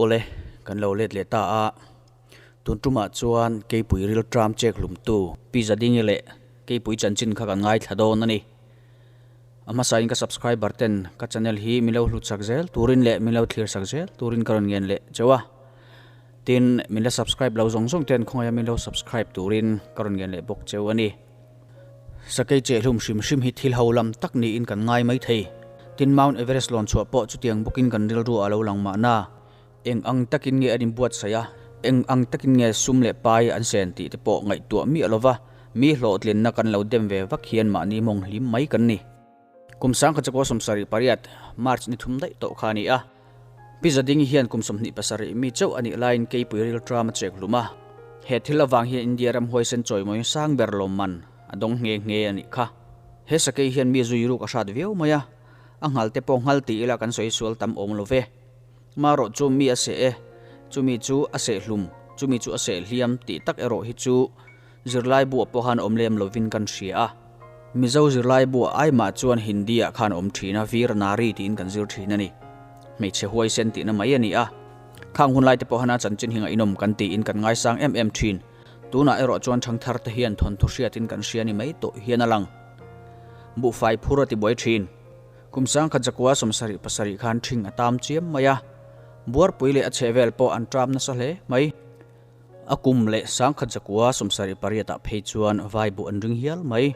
Awle, kan lo let leh ta a. Tun tumah chuan keipui rilṭam chek hlumtu Pi Zadingi leh keipui chanchin kha kan ngaithla dawn a ni. A hmasain ka subscriber ten ka channel hi min lo hlut sak zel turin leh min lo thlir sak zel turin ka rawn ngen leh cheu a. Tin, min la subscribe lo zawng zawng ten khawngaia min lo subscribe turin ka rawn ngen leh bawk cheu a ni. Sakei chehhlum hrim hrim hi thil ho lam tak niin kan ngai mai thei. Tin, Mount Everest lawn chhuah pawh chutiang bawkin kan rilru a lo lang mahna. Eng ang takin nge an inbuatsaih a, eng ang takin nge sum leh pai an sen tih te pawh ngaihtuah miah lova mi hlawhtlinna kan lo dem ve vak hian mahni mawng hlim mai kan ni. Kum 1978, March ni thum daih tawh kha a ni a. Pi Zadingi hian kum 27 mi chauh a nih laiin keipui rilṭam a chek hlum a. He thil avang hian India ram huaisen chawimawi sang ber lawmman a dawng nghe nghe a nih kha. He sakei hian mi zui ruk a hrat viau mai a, a nghal te pawh nghal ti ila kan sawi sual tam awm lo ve. Marawh chu mi a seh e, chumi chu a seh hlum, chumi chu a seh hliam tih tak erawh hi chu Zirlai buah pawh khan awm lem lovin kan hria a. Mizo zirlai buah ai mah chuan Hindi ah khan awm thin a, Veer Nari tiin kan zir thin a ni. Hmeichhe huaisen tihna mai a ni a. Khang hun laite pawh hana chanchin hi ngaihnawm kan tiin kan ngaisang em em thin. Tunah erawh chuan thangthar te hian thawnthu hriatin kan hria ni mai tawh hian a lang. Buhfai phur a ti buai thin. Kum 1977 khan thing a tam chiam mai a. Buarpui leh a chhehvel pawh an tram nasa hle mai. A kum leh 1978 ah phei chuan vai buh an ring hial mai.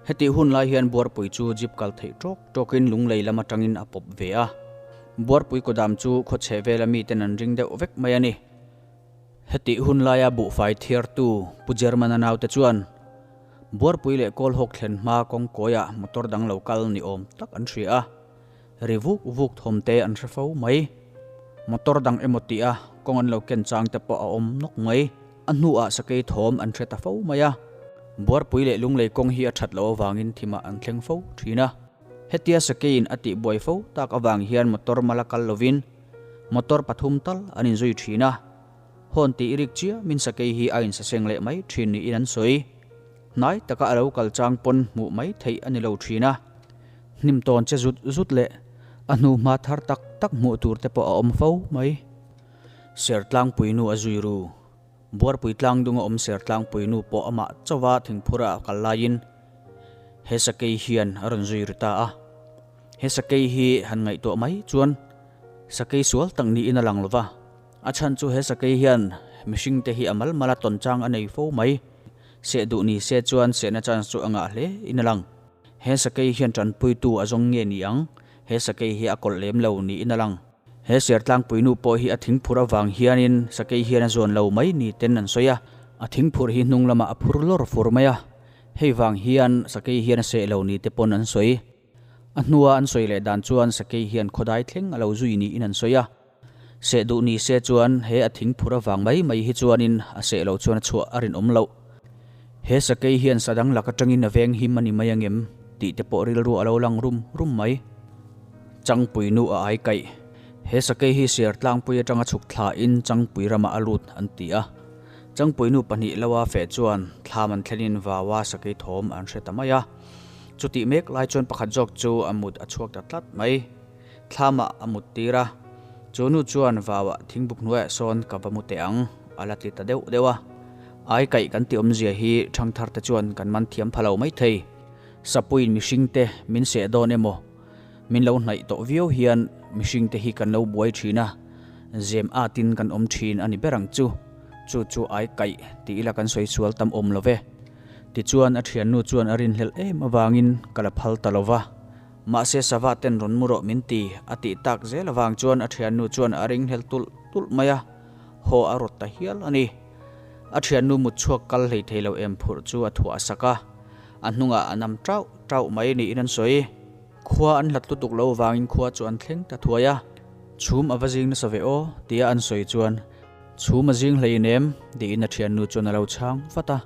Hetih hun lai hian Buarpui chu jeep kal theih tawk tawkin lunglei lam atangin a pawp ve a. Buarpui kawdam chu khawchheh vela miten an ring deuh vek mai a ni. Hetih hun laia buhfai thiartu Pu Germana naute chuan Buarpui leh Kawlhawk thlen hma kawngkawiah motor dang lo kal ni awm tak an hria a. Ri vuk vuk thawm te an hre fo mai. Motor dang emaw tih a kawng an lo ken chang te pawh a awm nawk mai. A hnuah sakei thawm an hre ta fo mai a. Buarpui leh lunglei kawng hi a that loh avangin thimah an thleng fo thin a. Hetia sakeiin a tih buai fo tak avang hian motor mala kal lovin motor pathum tal an inzui thin a. Hawn tih rik chiamin sakei hi a insaseng leh mai thin niin an sawi. Hnai taka a lo kal chang pawn hmuh mai theih a ni lo thin a. Hnim tawn che zut zut leh a hnu hma thar tak tak hmuh tur te pawh a awm fo mai. Sertlangpui nu a zui ru. Buarpui tlangdunga awm Sertlangpui nu pawh amah chauha thingphura a kal laiin he sakei hian a rawn zui ru ta a. He sakei hi han ngaihtuah mai chuan sakei sual tak niin a lang lo va. A chhan chu he sakei hian mihring te hi a mal mal a tawn chang a nei fo mai. Seh duh ni se chuan sehna chance chu a ngah hle in a lang. He sakei hian tanpuitu a zawng nge ni ang? He sakei hi a kawlh lem lo niin a lang. He sertlangpui nu pawh hi a thingphur avang hianin sakei hian a zuan lo mai ni ten an sawi a. A thingphur hi hnung lamah a phur lawr fur mai a, hei vang hian sakei hian a seh lo ni te pawn an sawi. A hnua an sawi leh dan chuan sakei hian khawdai thleng a lo zui niin an sawi a. Seh duh ni se chuan he a thingphur avang mai mai hi chuanin a seh loh chuan a chhuah a rinawm loh. He sakei hian sa dang lak atangin a veng him a ni mai angem tih te pawh rilru a lo lang rum rum mai. Changpui nu a ai kaih. He sakei hi siar tlangpui atanga chhuk thlain Changpui ramah a lut an ti a. Changpui nu pahnih loa feh chuan thlam an thlenin vaua sakei thawm an hre ta mai a. Chutih mek lai chuan pakhat zawk chu a mut a chhuak ta tlat mai. Thlamah a mut tir a, chu nu chuan vauah thingbuk hnuaiah sawn ka va mu teh ang, a la ti ta deuh deuh a. Ai kaih kan tih awmzia hi thangthar te chuan kan man thiam pha lo mai thei. Sapuiin mihring te min seh dawn emaw, min lo hnaih tawh viau hian mihring te hi kan lo buai thin a, zem atin kan awm thin a ni ber ang chu. Chu chu ai kaih ti ila kan sawi sual tam awm lo ve. Tichuan a thiannu chuan a rinhlelh em avangin ka la phal ta lo va. Mahse sava ten rawn mu rawh min ti, a tih tak zel avang chuan a thiannu chuan a ringhlel tulh tulh mai a, haw a rawt ta hial a ni. A thiannu mut chhuak kal hlei thei lo em phurh chu a thuah sak a, a hnungah a nam tauh tauh mai niin an sawi. Khua an hlat lutuk lo vangin khua chu an thleng ta thuai a, chhum a va zing nasa ve aw tia an sawi chuan chhum a zing hlei nem tiin a thiannu chuan a lo chhang vat a.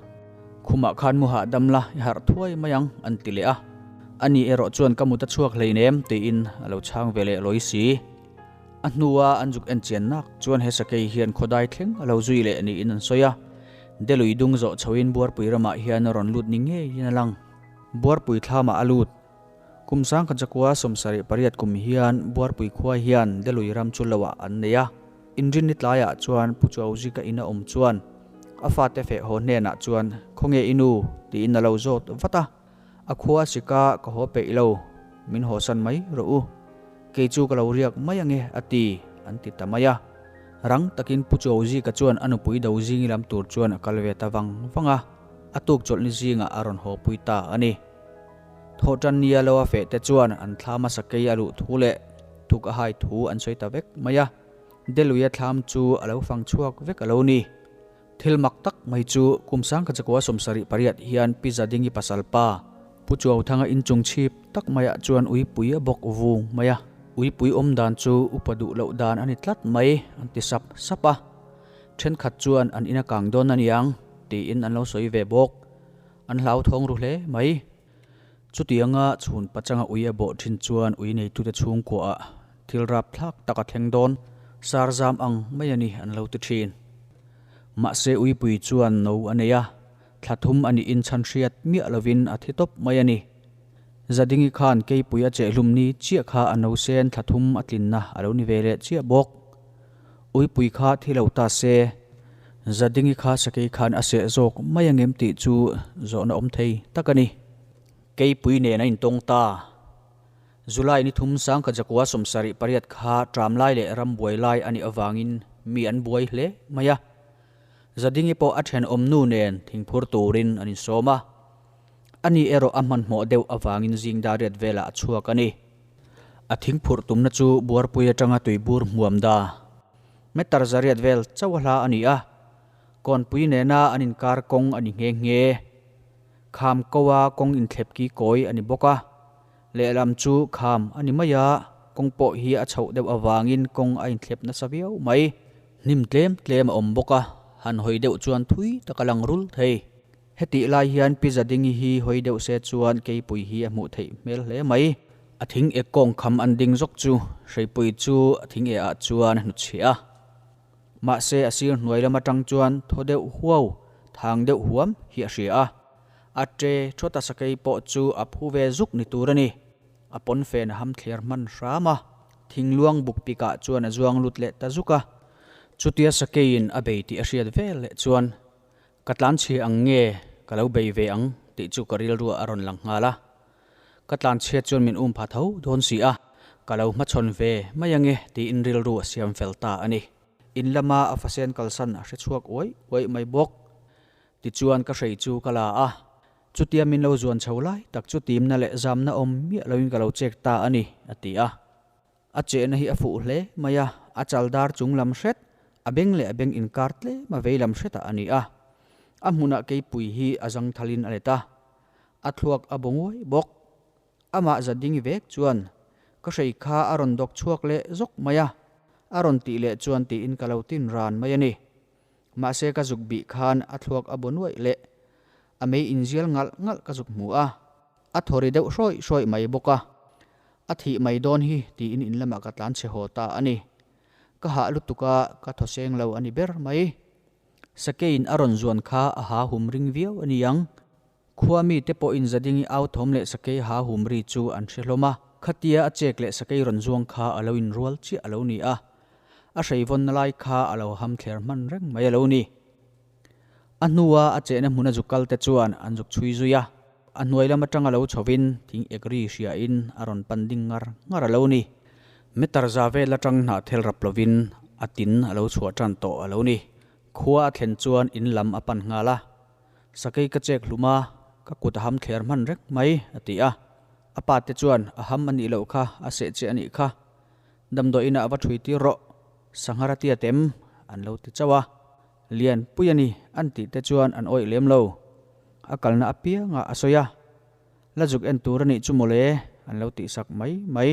Khumah khan mu hahdam la, i harh thuai mai ang, an ti leh a. Ani erawh chuan ka mut a chhuak hleinem tiin a lo chhang ve leh lawi si. A hnua an zuk en chian nak chuan he sakei hian khawdai thleng a lo zui leh niin an sawi a. Delui dung zawh chhoin Buarpui ramah hian a rawn lut ni ngeiin a lang. Buarpui thlamah a lut. Kum 1978 kum hian Buarpui khua hian Delui ram chu loah an nei a. Inrinni tlaiah chuan Pu Chuauzika ina awm chuan a fate feh haw hnenah chuan, Khawnge i nu? tiin a lo zawt vat a. A khua a sik a, ka haw peih lo, min hawsan mai rawh u. Kei chu ka lo riak mai ange a ti, an ti ta mai a. Rang takin Pu Chuauzika chuan a nupui Dozingi lam tur chuan a kal ve ta vang vang a, a tuk chawlhni zingah a rawn haw pui ta a ni. Thawhtan nia lo a feh te chuan an thlam a sakei a luh thu leh thuk a hai thu an sawi ta vek mai a, Deluia thlam chu a lo fang chhuak vek a lo ni. Thil mak tak mai chu kum sangkha chakua 78 hian Pi Zadingi pasal pa Pu Chuauthanga inchung chhip tak maiah chuan uipui a bawk vung mai a, uipui awm dan chu upa duh loh dan a ni tlat mai an ti sap sap a, thenkhat chuan an ina kang dawn a niang tiin an lo sawi ve bawk. An hlauthawng ru hle mai. Chutianga chhun pachanga ui a bawh thin chuan ui neitute chhungkuaah thil rapthlak tak a thleng dawn, sar zam ang mai a ni an lo ti thin. Mahse uipui chuan no a nei a, thla thum a nih inchhan hriat miah lovin a thi tawp mai a ni. Zadingi khan keipui a chehhlum ni chiah kha a no sen thla thum a tlinna a lo ni ve leh chiah bawk. Uipui kha thi lo ta se, Zadingi kha sakei khan a seh zawk mai angem tih chu zawhna awm thei tak a ni. Keipui nen a intawng ta. July ni thum sangkha jakua 78 kha tram lai leh ram buai lai a nih avangin mi an buai hle mai a. Zadingi pawh a thenawm nu nen thingphur turin an insawm a. Ani erawh a hmanhmawh deuh avangin zing dariat velah a chhuak a ni. A thingphurh tumna chu buarpui atanga tuibur hmuam da. Meter zariat vel chauh a hla a ni a, kawnpui nena an inkar kawng a ni nghe nghe. Kham koa kawng inthlep ki kawi a ni bawk a, lehlam chu kham a ni mai a, kawng pawh hi a chhoh deuh avangin kawng a inthlep nasa viau mai. Hnim tlem tlem a awm bawk a, han hawi deuh chuan thui tak a lang rul thei. Hetih lai hian Pi Zadingi hi hawi deuh se chuan keipui hi a hmuh theih hmel hle mai. A thing ek kawng kham an ding zawk chu hreipui chu a thing eh ah chuan a hnutchhiah a. Mahse a sir hnuai lam atang chuan thaw deuh huau, thang deuh huam hi a hria a. A tre thawt a sakei pawh chu a phu ve zuk ni tur a ni. A pawnfen a ham thliar hman hram a. Thingluang buk pikah chuan a zuang lut leh ta zuk a. Chutia sakeiin a bei tih a hriat vel leh chuan Ka tlanchhia ang nge ka lo bei ve ang tih chu ka rilruah a rawn lang nghal a. Ka tlanchhia chuan min um pha tho dawn si a, ka lo hmachhawn ve mai ange tiin rilru a siam fel ta a ni. In lama a fasen kalsan a hre chhuak uai uai mai bawk. Tichuan ka hrei chu ka la a, chutia min lo zuan chho lai tak chu timna leh zamna awm miah loin ka lo chek ta a ni, a ti a. A chehna hi a fuh hle mai a, a chal dar chung lam hret, a beng leh a beng inkar tlem a vei lam hretah a ni a. A hmunah keipui hi a zangthalin a let a, a thluak a baw nguai bawk. Amah za ding vek chuan ka hrei kha a rawn dawk chhuak leh zawk mai a, a rawn tih leh chuan tiin ka lo tin ran mai a ni. Mahse ka zuk bih khan a thluak a baw nuaih leh a mei inzial ngalh ngalh ka zuk hmu a, a thaw ri deuh hrawih hrawih mai bawk a. A thih mai dawn hi tiin in lamah ka tlan chhe haw ta a ni. Ka hah lutuk a, ka thaw seng lo a ni ber mai. Sakeiin a rawn zuan kha a ha hum ring viau a ni ang. Khua mite pawhin Zadingi au thawm leh sakei ha hum ri chu an hre hlawm a. Khatia a chek leh sakei rawn zuang kha a lo inrual chiah a lo ni a. A hreivawnna lai kha a lo ham thler hman reng mai a lo ni. A hnua a chehna hmuna zuk kal te chuan an zuk chhui zui a, a hnuai lam atanga lo chhovin thing ek ri hriain a rawn pan ding ngar ngar a lo ni. Meter za vel atang hnah thel rap lovin a tin a lo chhuah tan tawh a lo ni. Khua a thlen chuan in lam a pan nghal a, Sakei ka chek hlum a, ka kut a ham thler hman reng mai, a ti a. A pa te chuan a ham a nih loh kha, a seh che a nih kha. Damdawiinah a va thui tir rawh, Sanghar a tiat em? an lo ti chauh a. Lian pui a ni an tih te chuan an awih lem lo. A kalna apiangah a sawi a, La zuk en tur a nih chu mawle an lo tihsak mai mai.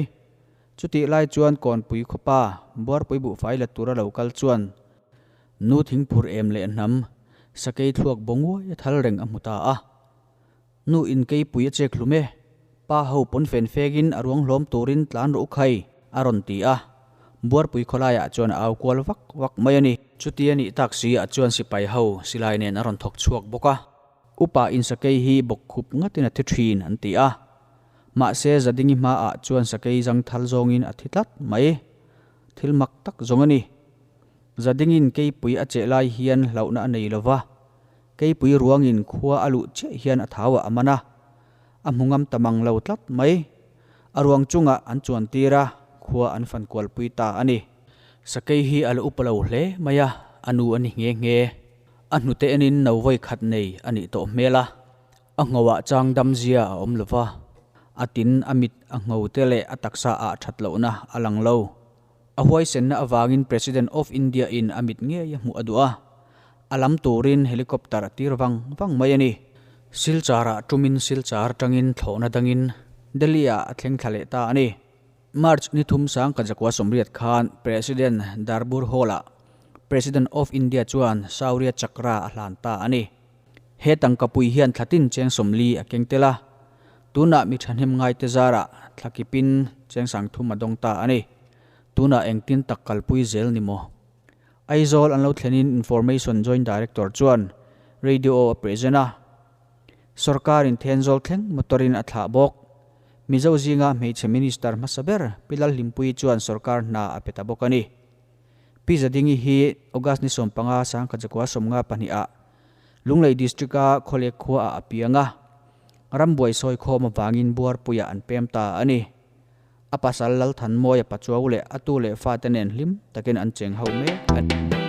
Chutih lai chuan Kawnpui khawpa Buarpui buhfai la tura lo kal chuan nu thingphur em leh hnam sakei thluak baw nguai a thal reng a hmu ta a. Nu in keipui a chek hlum e, pa ho pawn fen fegin a ruang hlawm turin tlan rawh u khai, a rawn ti a. Buarpui khawlaiah chuan a au kual vak vak mai a ni. Chuti a nih tak si ah chuan sipai ho silai nen a rawn thawk chhuak bawk a. Upa in sakei hi bawk khup ngatin a thi thin an ti a. Mahse Zadingi hmaah chuan sakei zangthal zawngin a thi tlat mai. Thil mak tak zawng a ni. Zadingin keipui a cheh lai hian hlauhna a nei lo va, keipui ruangin khua a luh chiah hian a thauah a man a, a hmu ngam ta mang lo tlat mai. A ruang chungah an chuan tir a, khua an fan kualpui ta a ni. Sakei hi a la upa lo hle mai a, a nu a ni nghe nghe. A hnute enin no vawi khat nei a nih tawh hmel a. A nghoah chang dam zia a awm lova, a tin a mit a ngho te leh a taksa ah that lohna a lang lo. A huaisenna avangin President of India in a mit ngei a hmuh a duh a, a lam turin helicopter a tir vang vang mai a ni. Silchar ah tumin Silchar atangin thlawhna dangin Delhi ah a thleng thla leh ta a ni. March ni thum sang Kajakua 80 khan President Darbur Hall ah President of India chuan Shaurya Chakra a hlan ta a ni. He tangkapui hian thlatin cheng 40 a keng tel a, tunah mi thahnem ngaite zarah thlakipin cheng 30 a dawng ta a ni. Tunah engtin tak kalpui zel ni maw? Aizawl an lo thlenin Information Joint Director chuan Radio a present a, Sorkarin Thenzawl thleng motor-in a thlah bawk. Mizo zinga hmeichhe Minister hmasa ber Pi Lalhlimpuii chuan sorkar hna a pe ta bawk a ni. Pi Zadingi hi August ni 15 sangkhat 952 ah Lunglei District-a Khawlek khuaah a piang a, rambuai sawi khawm avangin Buarpuiah an pem ta a ni. A pasal Lalthanmawia Pachuau leh a tu leh fate nen hlim takin an cheng ho mek a ni.